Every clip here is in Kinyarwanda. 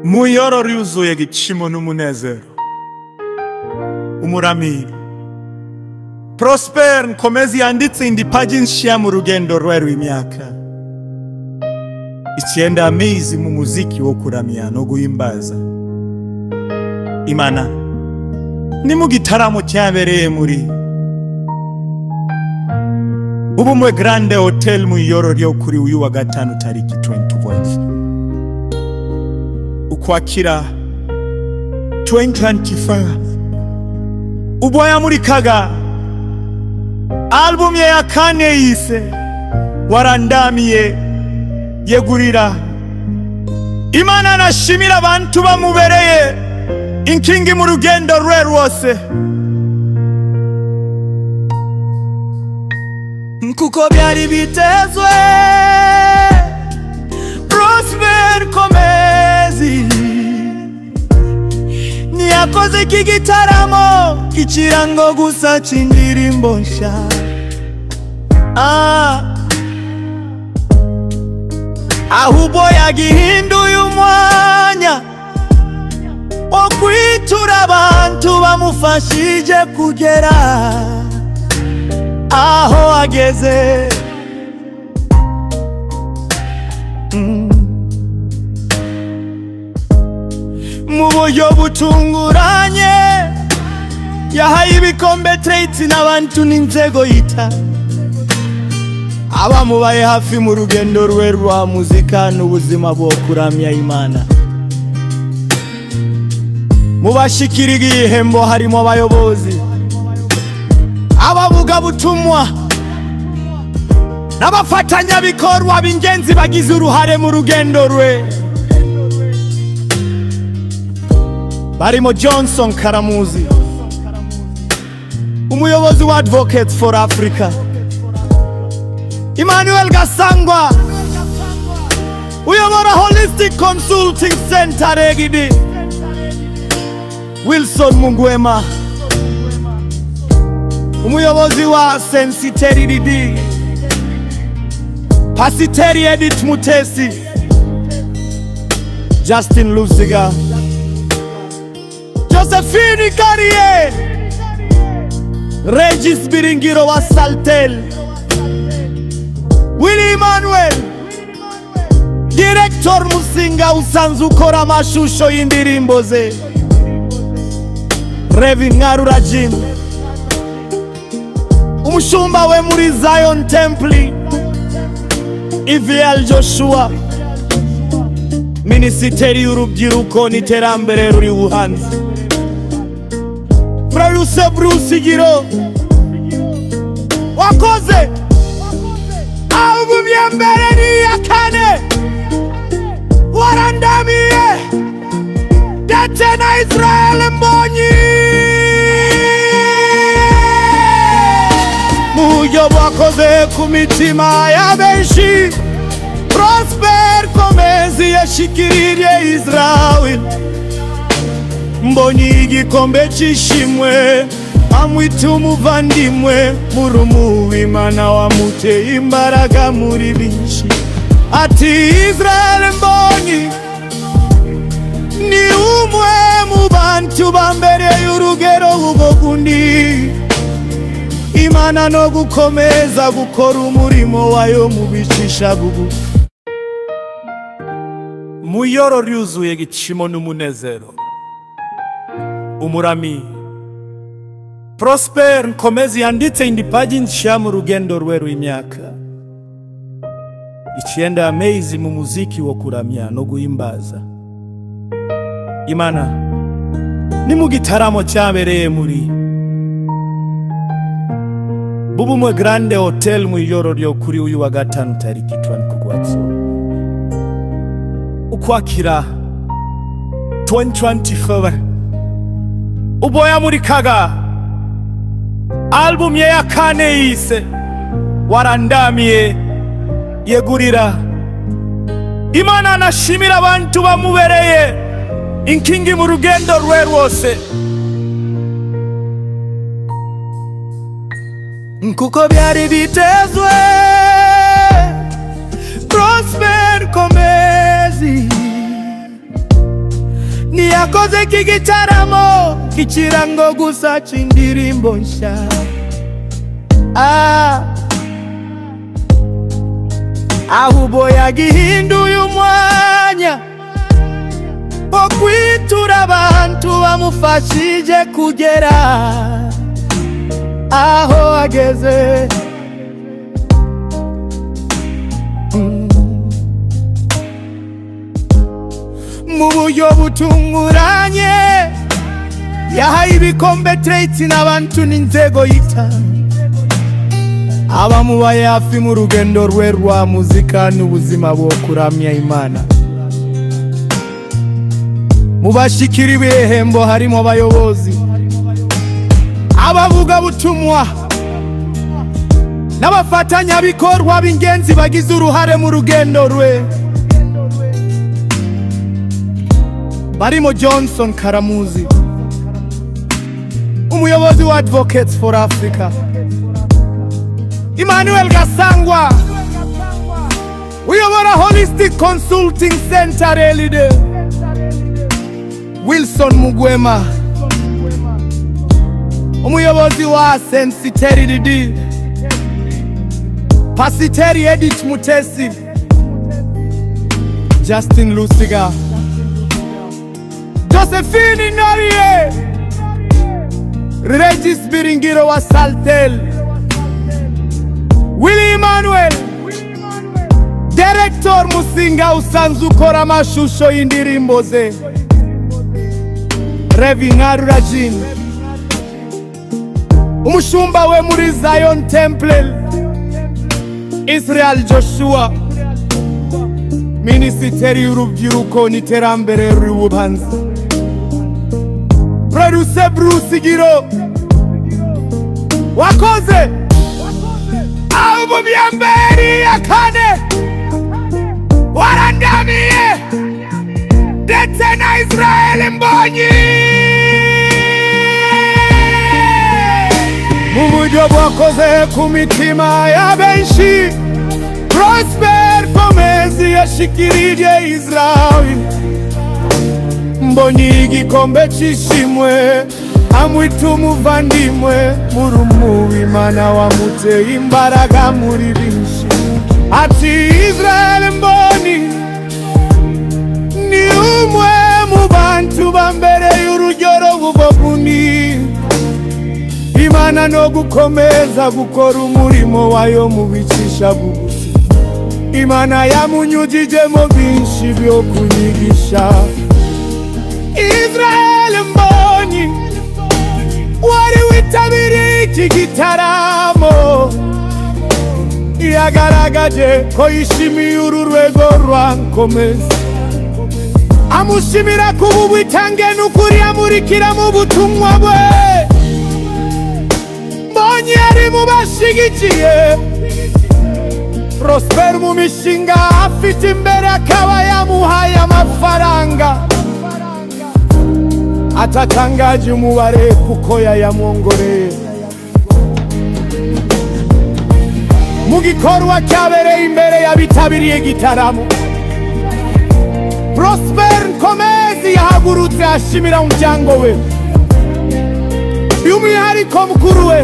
Mu ijoro ryuzuye igishimo n'umunezero, umurami Prosper Nkomezi yanditse indi paji nshya mu rugendo rwe rw'imyaka 9 amezi mu muziki wo kuramya no guhimbaza Imana. Ni mu gitaramo cyabereye muri Ubumwe Grande Hotel mu ijoro ryo kuri uyu wa gatanu tariki 21 Ukwakira 2025, ubwo yamurikaga album ye ya kane yise Warandamiye, yegurira Imana anashimira abantu bamubereye inkingi mu rugendo rwe rwose. Kuko byari bitezwe, Prosper Nkomezi ntiyakoze iki gitaramo ikirango gusa cy'indirimbo nshya, ahubwo yagihinduye umwanya wo kwitura abantu bamufashije kugera aho ageze. Mu buryo butunguranye yahaye ibikombe Tracy n'abantu n'inzego yita abamubaye hafi mu rugendo rwe rwa muzika n'ubuzima bwo kuramya Imana. Mu bashikiriye igihembo harimo abayobozi, abavugabutumwa n'abafatanyabikorwa b'ingenzi bagize uruhare mu rugendo rwe, barimo Johnson Karamuzi, umuyobozi wa Advocates for Africa, Emmanuel Gasangwa uyobora Holistic Consulting Center Regidi, Wilson Mungwema umuyobozi wa Sensiteri DD, Pasiteri Edith Mutesi, Justin Luziga, Josephine Karie, Regis Biringiro wa Saltel, Willy Emmanuel, Director Musinga usanzwe ukora amashusho y'indirimbo ze, Revin Ngarura Jim, umushumba we muri Zion Temple, EVL Joshua, Minisiteri y'urubyiruko n'iterambere ruri buhanzi, Frayuse Bruce Giro wakoze album ya mbere n'iya kane Warandamiye, ndetse na Israel Mbonyi. Mu buryo bwakoze ku mitima ya benshi, Prosper Nkomezi yashikiriye Israel Mbonyi igikombe cy'ishimwe, amwita umuvandimwe, murumuwe Imana wamuteye imbaraga muri byinshi. Ati Israel Mbonyi ni umwe mu bantu bambereye urugero rw'ubugundi Imana no gukomeza gukora umurimo wayo mu bicisha bugufi. Mu ijoro ryuzuye igishimo n'umunezero, umurami Prosper Nkomezi yanditse indi paji nshya mu rugendo rwe rw'imyaka 9 amezi mu muziki wo kuramya no guhimbaza Imana. Ni mu gitaramo cyabereye muri Bubumwe Grande Hotel mu ijoro ryo kuri uyu wa gatanu tariki 20 Ukwakira Ukwakira 2025, ubwo yamurikaga album ye ya kane yise Warandamiye, yegurira Imana anashimira abantu bamubereye inkingi mu rugendo rwe rwose. Kuko byari bitezwe, Prosper Nkomezi Ntiyakoze iki gitaramo k'ikirango gusa c'indirimbo nshya. Ahubwo yagihinduye umwanya wo kwitura abantu bamufashije kugera aho ageze. Mu buryo butunguranye yahaye ibikombe Tracy n'abantu n'inzego yita abamubaye hafi mu rugendo rwe rwa muzika n'ubuzima bwo kuramya Imana. Mu bashikira ibihembo harimo abayobozi, abavugabutumwa n'abafatanyabikorwa b'ingenzi bagize uruhare mu rugendo rwe, barimo Johnson Karamuzi, umuyobozi wa Advocates for Africa, Emmanuel Gasangwa uyobora Holistic Consulting Center Elide, Wilson Mugwema umuyobozi wa Sensiteri DD, Pasiteri Edith Mutesi, Justin Lusiga, Josephine Norie, Regis Biringiro wa Saltel, Willy Emmanuel, Director Musinga usanzwe ukora amashusho y'indirimbo ze, Revi Ngarura Jean, umushumba we muri Zion Temple, Israel Joshua, Minisiteri y'urubyiruko n'iterambere ry'ubuhanzi, Producer Bruce Giro wakoze album ya mbere ya kane Warandamiye ndetse na Israel Mbonyi. Mu buryo bwakoze ku mitima ya benshi, Prosper Nkomezi yashikirije Israel Mbonyi igikombe c'ishimwe, amwita umuvandimwe, murumu w'Imana wamuteye imbaraga muri binshi. Ati Israel Mbonyi ni umwe mu bantu ba mbere y'urugero buboguni Imana no gukomeza gukora umurimo wayo mu bicisha bugufi. Imana yamunyujijemo byinshi byo kunyigisha. Israel Mbonyi wari witabiriye iki gitaramo yagaragaje ko yishimiye uru rwego rwa Nkomezi, amushimira kuba ubwitange n'ukuri amurikira mu butumwa bwe. Mbonyi ari mu bashigikiye Prosper mu mishinga afite imbere, akaba yamuhaye amafaranga atatangaje umubare kuko yayamwongoreye. Mu gikorwa cyabereye imbere y'abitabiriye igitaramo, Prosper Nkomezi yahagurutse ashimira umuryango we, by'umwihariko mukuru we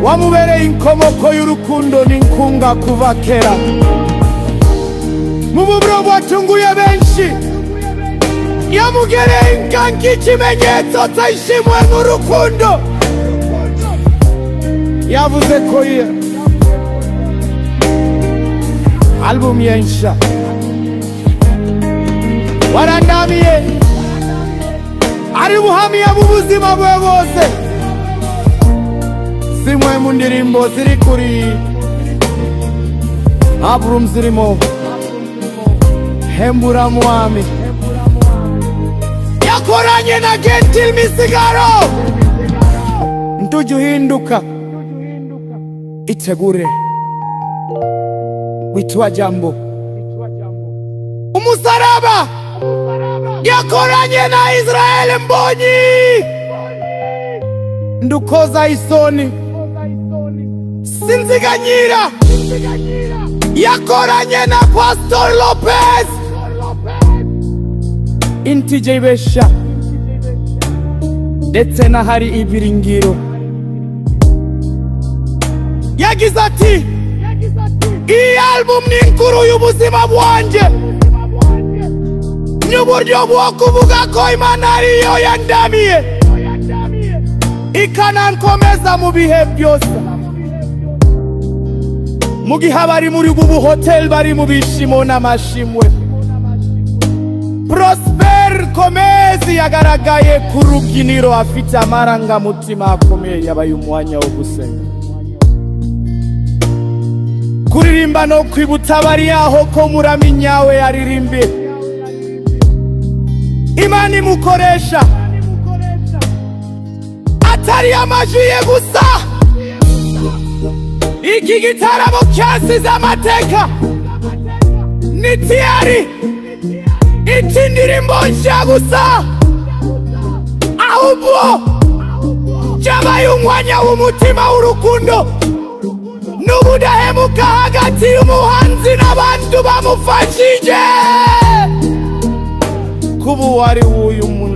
wamubereye inkomoko y'urukundo n'inkunga kuva kera. Mu bubro bwatunguye benshi, yamugereye inka nk'ikimenyetso cy'ishimwe mu rukundo. Yavuze ko ye album ye nsha Warandamiye ari buhamya b'ubuzima bwe bwose. Zimwe mu ndirimbo ziri kuri album zirimo Hembura Mwami yakoranye na Gentil Misigaro, Ntujuhinduka, Itegure, Witwa Jambo, Umusaraba yakoranye na Israel Mbonyi, Ndukoza Isoni, Sinziganyira yakoranye na Pastor Lopez, Intijebesha ndetse n'ahari ibiringiro. Yagize ati: "Iyi album ni inkuru y'ubuzima bwanjye, n'uburyo bwo kuvuga ko Imana ariyo yandamiye ikanankomeza mu bihe byose." Mu gihe abari muri ubu hotel bari mu bishimo n'amashimwe, Prosper Komezi yagaragaye ku rubyiniro afite amarangamutima akomeye. Yabaye umwanya wo gusenga, kuririmba no kwibutsa abari aho ko murami nyawe yaririmbiye Imana imukoresha, atari amajwi ye gusa. Iki gitaramo cyasize amateka. Ni tiyari iti ndirimbo nshya gusa, ahubwo cyabaye umwanya w'umutima w'urukundo n'ubudahemuka hagati y'umuhanzi n'abantu bamufashije kuba uwari w'uyu munsi.